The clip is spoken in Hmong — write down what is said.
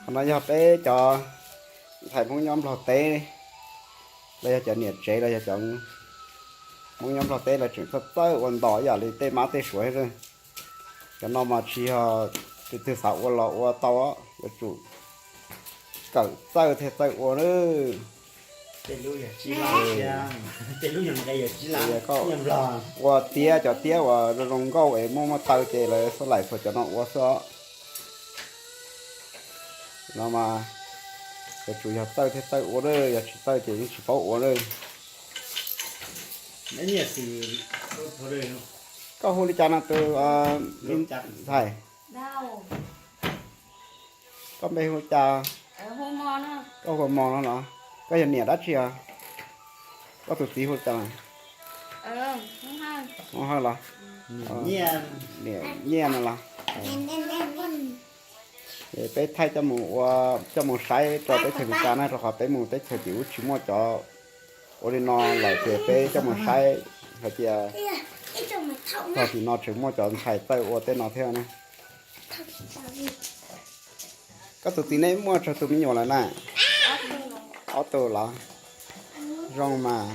Qhov no yog peb cov ntxhais Hmoob nyob Nplog teb, los yog cov niam tsev los yog cov Hmoob nyob Nplog teb lawv tseem txawj txawj ua ntos ib yam li tej mab tej suav xwb. Cov no mas tsis yog tus twg xav ua los ua tau, yuav tsum kawm txawj thiaj txawj ua na. Koj ua tiab, cov tiab uas zoo zoo nkauj es muaj muaj taw ces lawv xav laim txog cov no ua xwb os. No mas yuav tsum yog txawj thiaj txawj ua na, yog tsis txawj ces yeej tsis paub ua na. Koj hu li cas no tus ntxhais? Koj npe hu cas? Koj hu Mos no los? Koj yog niam dab tsi os? Koj tus txiv hu cas? Hmoob Hawj los? Niam Nyiaj no los? Peb thaij coj mus ua, coj mus saib rau teb chaws Amelikas na, rau qhov peb mus teb chaws tim ub tsis muaj cov ua li no lawm ces peb coj mus saib hais tias tog tim no tseem muaj cov ntxhais txawj ua tej no thiab na. Koj tus txiv neb muaj tsawg tus me nyuam lawm na? Ob tug los? Zoo mas.